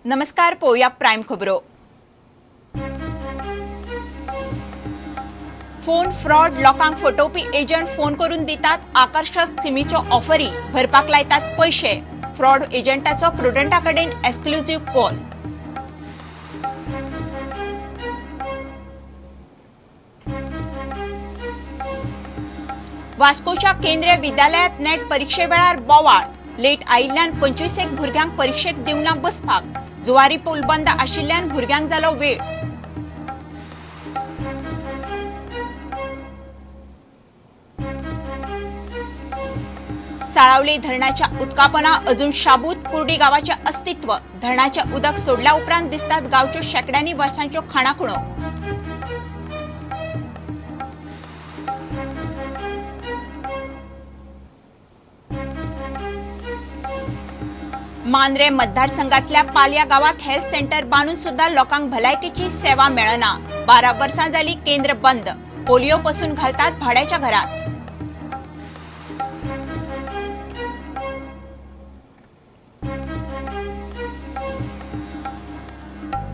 नमस्कार, पळोवया प्रायम खबरो. फोन फ्रॉड लोकांक फटोवपी एजंट फोन करून दितात आकर्शक स्किमीच्यो ऑफरी, भरपाक लायतात पयशे. फ्रॉड एजंटाचो प्रुडंटा कडेन एक्सक्लुझिव्ह कॉल. वास्कोच्या केंद्रीय विद्यालयात नेट परिक्षे वेळार बोवाळ. लेट आयिल्ल्यान 25 एक भुरग्यांक परिक्षेक दिवंक ना बसपाक. जुवारी पूल बंद आशिल्ल्यान भुरग्यांक जालो वेळ. साळावली धरणाच्या उदकापना अजून शाबूत कुर्डी गावाचे अस्तित्व. धरणाचे उदक सोडल्या उपरांत दिसतात गांवच्यो शेंकड्यांनी वर्सांच्यो खाणाखुणो. मांद्रे मतदारसंघातल्या पालया गावात हेल्थ सेंटर बांदून सुद्धा लोकांक भलायकेची सेवा मेळना. 12 वर्सां जाली केंद्र बंद. पोलिओ पसून घालतात भाड्याच्या घरात.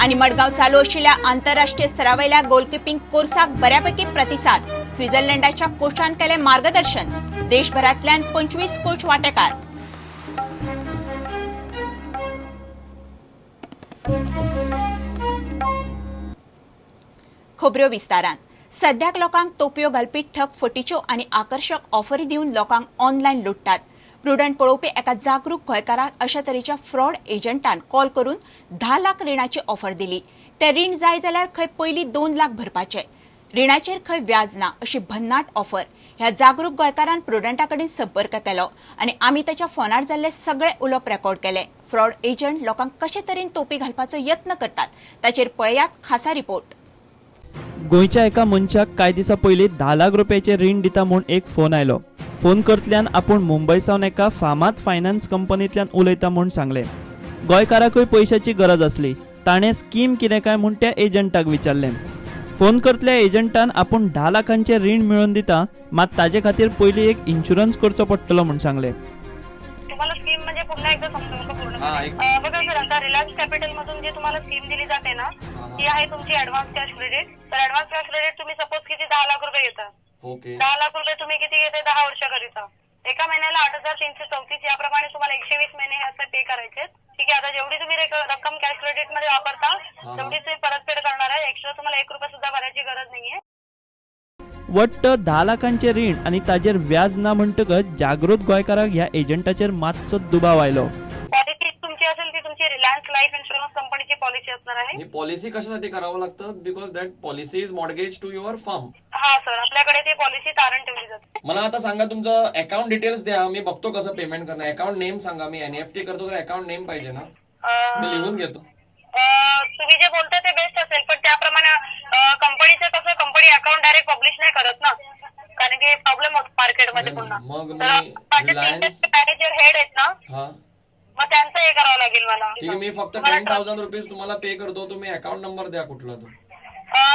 आणि मडगाव चालू आशिल्ल्या आंतरराष्ट्रीय स्तरावयल्या गोलकिपिंग कोर्साक बऱ्यापैकी प्रतिसाद. स्वित्झर्लंडाच्या कोचान केले मार्गदर्शन. देशभरांतल्यान 25 कोच वांटेकार. खबऱ्यो विस्तारान. सद्याक लोकांक तोपयो घालपी ठग फटीच्यो आनी आकर्शक ऑफरी दिवन लोकांक ऑनलायन लुट्टात. प्रुडंट पळोवपी एका जागरूक गोंयकाराक अशा तरेच्या फ्रॉड एजंटान कॉल करून 10 लाख रिणाची ऑफर दिली. ते रीण जाय जाल्यार खंय पयलीं 2 लाख भरपाचे, रिणाचेर खंय व्याज ना अशी भन्नाट ऑफर. ह्या जागरूक गोंयकारान प्रुडंटा कडेन संपर्क केलो आनी आमी ताच्या फोनार जाल्ले सगळे उलोवप रेकॉर्ड केले. फ्रॉड एजंट लोकांक कशे तरेन तोपी घालपाचो यत्न करतात ताचेर पळयात खासा रिपोर्ट. गोंयच्या एका मनशाक कांय दिसां पयलीं 10 लाख रुपयाचें रीण दिता म्हूण एक फोन आयलो. फोन करतल्यान आपूण मुंबय सावन एका फामाद फायनान्स कंपनींतल्यान उलयता म्हूण सांगलें. गोंयकाराकूय पयशाची गरज आसली. ताणें स्कीम कितें काय म्हूण त्या एजंटाक विचारलें. फोन करतल्या एजंटान आपूण 10 लाखांचें रीण मेळोवन दिता, मात ताजे खातीर पयलीं एक इन्शुरन्स करचो पडटलो म्हूण सांगलें. तुम्हाला स्कीम म्हणजे पुन्हा एकदा समजून का पूर्ण? बघा सर, आता रिलायन्स कॅपिटल मधून जी तुम्हाला स्कीम दिली जाते ना, ती आहे तुमची ऍडव्हान्स कॅश क्रेडिट. तर ऍडव्हान्स कॅश क्रेडिट तुम्ही सपोज किती 10 लाख रुपये घेता. 10 लाख रुपये तुम्ही किती घेते 10 वर्षाकरिता. एका महिन्याला 8,334 याप्रमाणे तुम्हाला 120 महिने हे असं पे करायचे. ठीक आहे. आता जेवढी तुम्ही रक्कम कॅश क्रेडिट मध्ये वापरता तेवढी तुम्ही परतफेड करणार आहे. एक्स्ट्रा तुम्हाला 1 रुपया सुद्धा भरायची गरज नाहीये. वट्ट 10 लाखांचें रीण आनी ताजेर व्याज ना म्हणटकच जागृत गोंयकाराक ह्या एजंटाचेर मातसो दुबाव आयलो. पॉलिसी तुमची असेल ती तुमची रिलायन्स लाईफ इन्शुरन्स कंपनीची पॉलिसी असणार आहे. ही पॉलिसी कशासाठी करावं लागतं? Because that policy is mortgage to your farm. हा सर, आपल्याकडे ती पॉलिसी तारण ठेवली जाते. मला आता सांगा, तुमचं अकाउंट डिटेल्स द्या, मी बघतो कसं पेमेंट करणार. अकाउंट नेम सांगा. मी एनईएफटी करतो तर अकाउंट नेम पाहिजे ना, मी लिहून घेतो. तुम्ही जे बोलता ते बेस्ट असेल, पण त्याप्रमाणे कंपनीचं कसं, कंपनी अकाउंट डायरेक्ट पब्लिश नाही करत ना, कारण की प्रॉब्लेम होतो मार्केटमध्ये पुन्हा. मग तर मी माझे रिलायन्स मॅनेजर हेड आहेत ना, हा मग त्यांचं हे करावं लागेल मला. ठीक आहे, मी फक्त 10,000 रुपीज तुम्हाला पे करतो. तुम्ही अकाउंट नंबर द्या कुठला तो.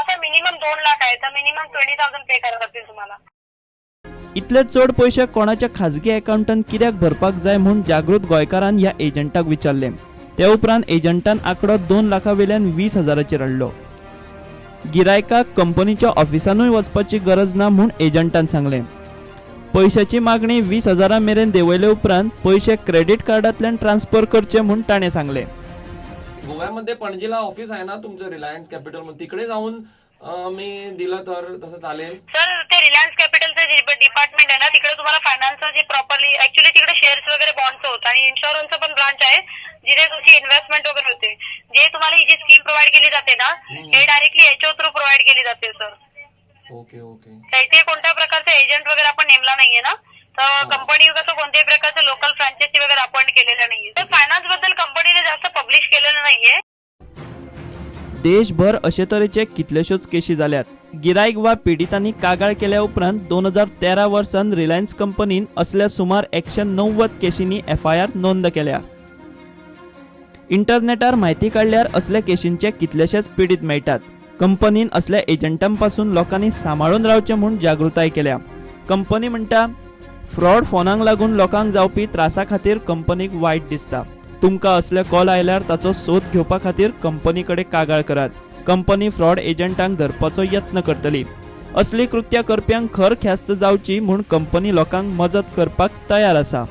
सर मिनिमम 2 लाख आहे, तर मिनिमम 20,000 पे करावं लागतील तुम्हाला. इतले चड पयशे कोणाच्या खाजगी अकाउंटान कित्याक भरपाक जाय म्हूण जागृत गोंयकारान ह्या एजंटाक विचारलें. ते उपरांत एजंटान आंकडो 2 लाखां वयल्यान 20 हजाराचेर हाडलो. गिरायकाक कंपनीच्या ऑफिसानूय वचपाची गरज ना म्हूण एजंटान सांगलें. पयशाची मागणी 20 हजारां मेरेन देंवयले उपरांत पयशे क्रेडीट कार्डांतल्यान ट्रान्स्फर करचे म्हूण ताणें सांगलें. गोव्यामध्ये पणजीला ऑफिस आहे ना तुमचं रिलायन्स कॅपिटल, तिकडे जाऊन मी दिलं तर तसं चालेल? सर ते रिलायन्स कॅपिटलचं जे डिपार्टमेंट आहे ना, तिकडे तुम्हाला फायनान्सचं जे प्रॉपरली ऍक्च्युली तिकडे शेअर्स वगैरे बॉन्डचं होतं आणि इन्शुरन्सचं पण ब्रांच आहे जिथे तुमची इन्व्हेस्टमेंट वगैरे होते. जे तुम्हाला ही जी स्कीम प्रोव्हाइड केली जाते ना, हे डायरेक्टली एचओ थ्रू प्रोव्हाइड केली जाते सर. Okay okay. इथे कोणत्या प्रकारचा एजंट वगैरे आपण नेमला नाहीये ना, तर कंपनी कसं कोणत्याही प्रकारचं लोकल फ्रँचायझी वगैरे अपॉइंट केलेलं नाहीये. तर फायनान्स बद्दल कंपनीने जास्त पब्लिश केलेलं नाहीये. देशभर अशे तरेचे कितलेश्योच केशी जाल्यात. गिरायक वा पिडितांनी कागाळ केल्या उपरांत 2013 वर्सान रिलायन्स कंपनीन असल्या सुमार 190 केशींनी एफआयआर नोंद केल्या. इंटरनेटार म्हायती काडल्यार असल्या केशींचे कितलेशेच पिडीत मेळटात. कंपनीन असल्या एजंटां पासून लोकांनी सांबाळून रावचें म्हूण जागृताय केल्या. कंपनी म्हणटा फ्रॉड फोनांक लागून लोकांक जावपी त्रासा खातीर कंपनीक वायट दिसता. तुमकां असले कॉल आयल्यार ताचो सोद घेवपा खातीर कंपनी कडेन कागाळ करात. कंपनी फ्रॉड एजंटांक धरपाचो यत्न करतली. असली कृत्या करप्यांक खर ख्यास्त जावची म्हूण कंपनी लोकांक मजत करपाक तयार आसा.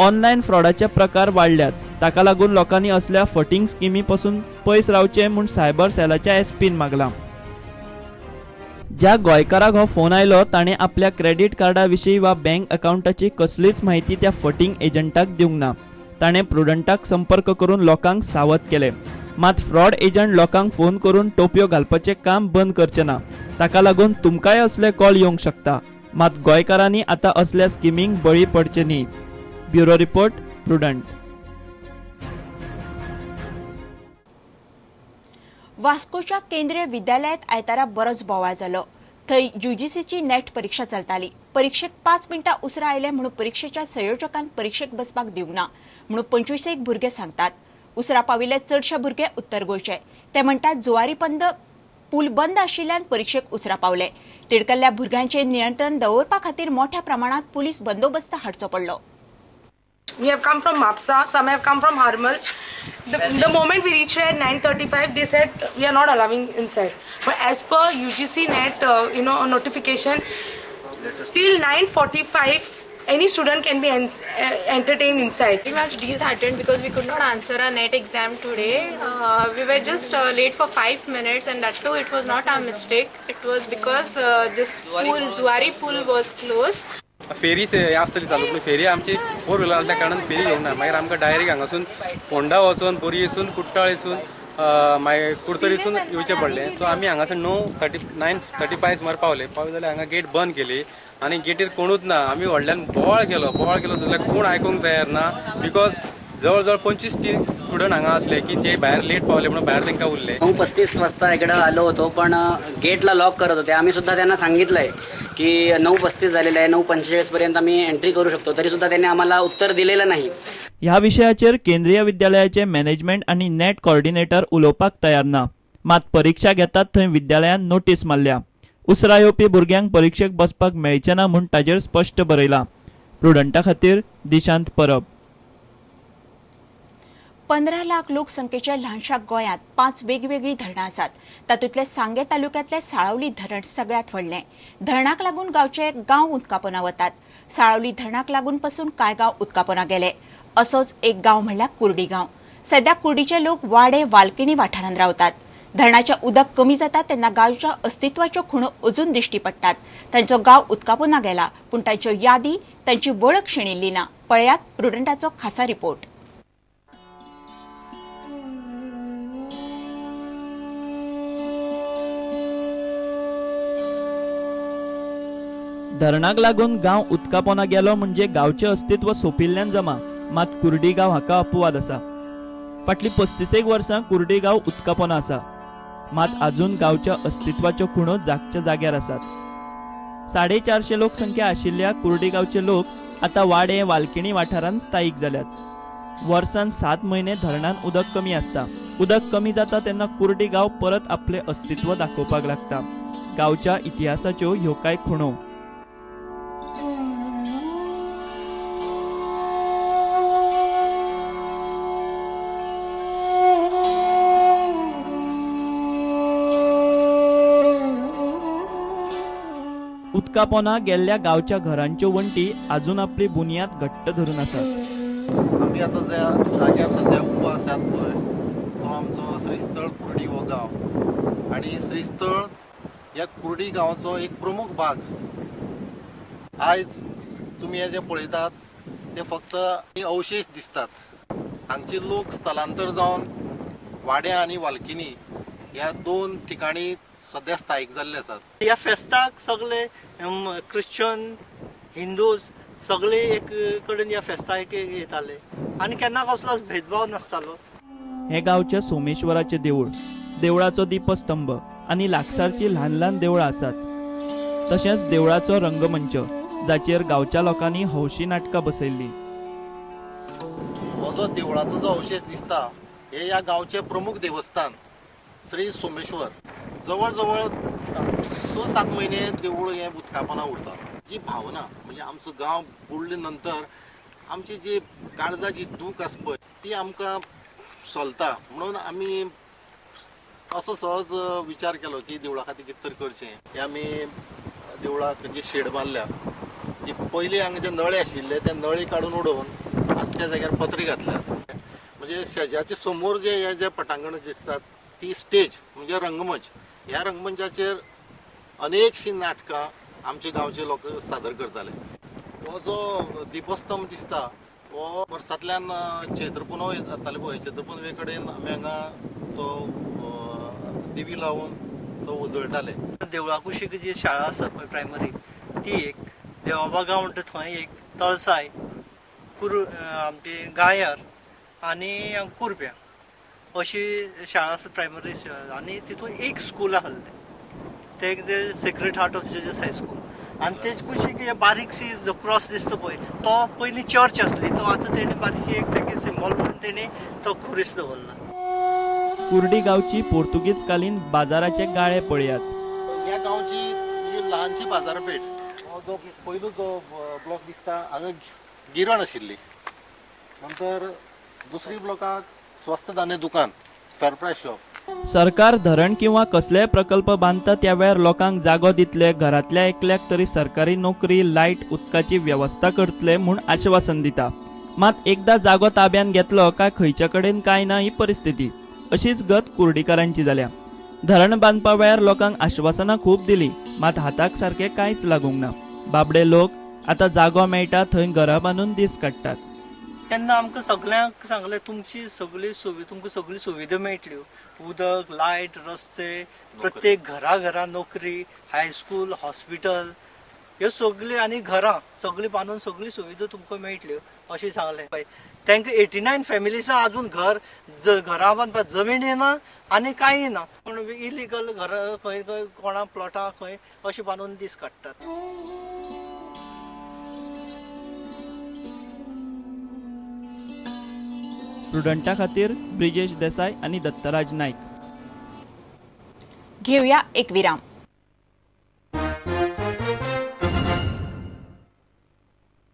ऑनलायन फ्रॉडाचे प्रकार वाडल्यात, ताका लागून लोकांनी असल्या फटींग स्किमी पसून पयस रावचें म्हूण सायबर सेलाच्या एसपीन मागलां. ज्या गोंयकाराक हो फोन आयलो ताणें आपल्या क्रेडीट कार्डा विशीं वा बँक अकावंटाची कसलीच म्हायती त्या फटींग एजंटाक दिवंक ना. ताणें प्रुडंटाक संपर्क करून लोकांक सावध केले. मात फ्रॉड एजंट लोकांक फोन करून टोपयो घालपाचें काम बंद करचें ना. ताका लागून तुमकांय असले कॉल येवंक शकता. मात गोंयकारांनी आतां असल्या स्किमींक बळी पडचे न्ही. Bureau report, Prudent. वास्कोच्या केंद्रीय विद्यालयात आयतारा बरोच बोवाळ जालो. थंय यूजीसीची नेट परीक्षा चलताली. परीक्षेक 5 मिनटां उसरां आयले म्हणून परीक्षेच्या संयोजकान परीक्षेक बसपाक दिवंक ना म्हणून 25 भुरगे सांगतात. उसरां पाविल्ले चडशे भुरगे उत्तर गोंयचे. ते म्हणटात जुवारी पूल बंद आशिल्ल्यान परीक्षेक उसरां पावले. तिडकल्ल्या भुरग्यांचेर नियंत्रण दवरपा खातीर मोठ्या प्रमाणात पुलीस बंदोबस्त हाडचो पडलो. We have come from Mapsa, some have come from Harmal. The moment we reached here at 9:35, they said we are not allowing inside. But as per UGC net, notification, till 9:45, any student can be entertained inside. Very much disheartened because we could not answer our NET exam today. We were just late for 5 minutes, and that too it was not our mistake. It was because this pool, Zuari pool, was closed. फेरी आसतली चालू, पूण फेरी आमची four wheeler आसल्या कारणान फेरी घेवंक ना. मागीर आमकां डायरेक्ट हांगासून फोंडा वचून बोरयेसून कुट्टाळेसून मागीर कुडतरीसून येवचें पडलें. सो आमी हांगासून 9:35 सुमार पावले. पावले जाल्यार हांगा गेट बंद केली आनी गेटीर कोणूच ना. आमी व्हडल्यान बोवाळ केलो जाल्यार कोण आयकूंक तयार ना. Because जवळ जवळ 25-30 स्टुडंट हांगा असले की जे भायर लेट पावले म्हणून भायर तांकां उरले. 9:35 वाजता इकडं आलो होतो, पण गेटला लॉक करत होते. आम्ही सुद्धा त्यांना सांगितलं आहे की 9:35 झालेलं आहे, 9:45 पर्यंत आम्ही एंट्री करू शकतो, तरी सुद्धा त्यांनी आम्हाला उत्तर दिलेलं नाही. ह्या विशयाचेर केंद्रीय विद्यालयाचे मॅनेजमेंट आनी नेट कॉर्डिनेटर उलोवपाक तयार ना. मात परीक्षा घेतात थंय विद्यालयान नोटीस मारल्या. उसरां येवपी भुरग्यांक परीक्षेक बसपाक मेळचें ना म्हूण ताजेर स्पश्ट बरयलां. प्रुडंटा खातीर दिशांत परब. 15 लाख लोकसंख्येच्या ल्हानशा गोंयांत 5 वेगवेगळीं धरणां आसात. तातूंतलें सांगें तालुक्यांतलें साळावली धरण सगळ्यांत व्हडलें. धरणाक लागून गांवचे गांव उदकापोना वतात. साळावली धरणाक लागून पसून कांय गांव उदकापोना गेले. असोच एक गांव म्हणल्यार कुर्डी गांव. सद्या कुर्डीचे लोक वाडे वालकिणी वाठारांत रावतात. धरणाचें उदक कमी जाता तेन्ना गांवच्या अस्तित्वाच्यो खुणो अजून दिश्टी पडटात. तांचो गांव उदकापोना गेला, पूण तांच्यो यादी, तांची वळख शेणिल्ली ना. पळयात प्रुडंटाचो खासा रिपोर्ट. धरणाक लागून गांव उदकापोना गेलो म्हणजे गांवचें अस्तित्व सोंपिल्ल्यान जमा. मात कुर्डी गांव हाका अपवाद आसा. फाटलीं 35 वर्सां कुर्डी गांव उदकापोना आसा. मात आजून गांवच्या अस्तित्वाच्यो खुणो जागच्या जाग्यार आसात. 450 लोकसंख्या आशिल्ल्या कुर्डी गांवचे लोक आतां वाडे वालकिणी वाठारांत स्थायीक जाल्यात. वर्सान 7 म्हयने धरणान उदक कमी आसता. उदक कमी जाता तेन्ना कुर्डी गांव परत आपलें अस्तित्व दाखोवपाक लागता. गांवच्या इतिहासाच्यो ह्यो कांय खुणो. उदकापोना गेल्ल्या गांवच्या घरांच्यो वण्टी अजून आपली बुन्याद घट्ट धरून आसात. आमी आतां ज्या जाग्यार सद्या उबो आसात पळय तो आमचो श्रीस्थळ कुर्डी हो गांव आनी श्रीस्थळ ह्या कुर्डी गांवाचो एक प्रमुख भाग. आयज तुमी हे जे पळयतात ते फक्त अवशेश दिसतात. हांगचे लोक स्थलांतर जावन वाड्या आनी वालकिनी ह्या 2 ठिकाणी सद्या स्थायीक जाल्ले आसात. ह्या फेस्ताक सगळे क्रिश्चन हिंदूज सगळे एक कडेन ह्या फेस्ताक येताले आनी केन्ना कसलोच भेदभाव नासतालो. हे गांवच्या सोमेश्वराचें देवूळ, देवळाचो दीपस्तंभ आनी लागसारची ल्हान ल्हान देवळां आसात. तशेंच देवळाचो रंगमंच जाचेर गांवच्या लोकांनी हौशी नाटकां बसयल्ली. हो जो देवळाचो जो अवशेश दिसता हे ह्या गांवचें प्रमुख देवस्थान श्री सोमेश्वर. जवळ जवळ 6-7 म्हयने देवूळ हें उदकापोना उरता. जी भावना म्हणजे आमचो गांव बुडले नंतर आमची जी काळजाची दूख आसा पळय ती आमकां सोलता. म्हणून आमी असो सहज विचार केलो की देवळा खातीर कितें तरी करचें. हे आमी देवळाक जी शेड बांदल्या, जी पयलीं हांगा जे नळे आशिल्ले ते नळे काडून उडोवन आनी त्या जाग्यार पत्रे घातल्यात. म्हणजे शेजाच्या समोर जे हे जे पटांगण दिसतात ती स्टेज म्हणजे रंगमंच. ह्या रंगमंचाचेर अनेकशीं नाटकां आमचे गांवचे लोक सादर करताले. हो जो दीपस्तंभ दिसता हो वर्सांतल्यान चैत्र पुनव जाताले पळय, चैत्र पुनवे कडेन आमी हांगा तो दिवी लावन तो उजळटाले. देवळा कुशीक जी शाळा आसा पळय प्रायमरी ती एक, देवाबागा म्हणटा थंय एक, तळसाय, आमची गाळ्यार आनी कुर्प्या अशी शाळा आसा प्रायमरी शाळा. आनी तितून एक स्कूल आहलें तें कितें Sacred Heart of Jesus high school. आनी तेज कुशीक बारीकशी जो क्रॉस दिसता पळय तो पयलीं चर्च आसली, तो आतां तेणी बारीक एक तेगे सिंबॉल म्हणून तेणी तो खुरीस दवरला. कुर्डी गांवची पोर्तुगीज कालीन बाजाराचे गाळे पळयात. ह्या गांवची ही ल्हानशी बाजारपेठ, हो जो पयलो जो ब्लॉक दिसता हांगा गिरण आशिल्ली, नंतर दुसरी ब्लॉकाक स्वस्त धान्य दुकान, फेर प्रायस शॉप. सरकार धरण किंवा कसलेय प्रकल्प बांदता त्या वेळार लोकांक जागो दितले, घरांतल्या एकल्याक तरी सरकारी नोकरी, लायट, उदकाची वेवस्था करतले म्हूण आश्वासन दिता. मात एकदा जागो ताब्यान घेतलो काय खंयच्या कडेन काय ना ही परिस्थिती. अशीच गत कुर्डीकारांची जाल्या. धरण बांदपा वेळार लोकांक आश्वासनां खूब दिली, मात हाताक सारकें कांयच लागूंक ना. बाबडे लोक आतां जागो मेळटा थंय घरां बांदून दीस काडटात. तेन्ना आमकां सगल्यांक सांगलें तुमची सगळी सुविधा, तुमकां सगळी सुविधा मेळटल्यो, उदक, लायट, रस्ते, प्रत्येक घरा घरा नोकरी, हायस्कूल, हॉस्पिटल, ह्यो सगळ्यो आनी घरां सगळीं बांदून सगळी सुविधा तुमकां मेळटल्यो अशें सांगलें. तांकां 89 फॅमिलीसां अजून घर घरां बांदपाक जमीन ना आनी कांय ना, पूण इलिगल घरां खंय खंय कोणा प्लॉटां खंय अशें बांदून दीस काडटात. प्रुडंटा खातीर ब्रिजेश देसाय आनी दत्तराज नायक. घेऊया एक विराम.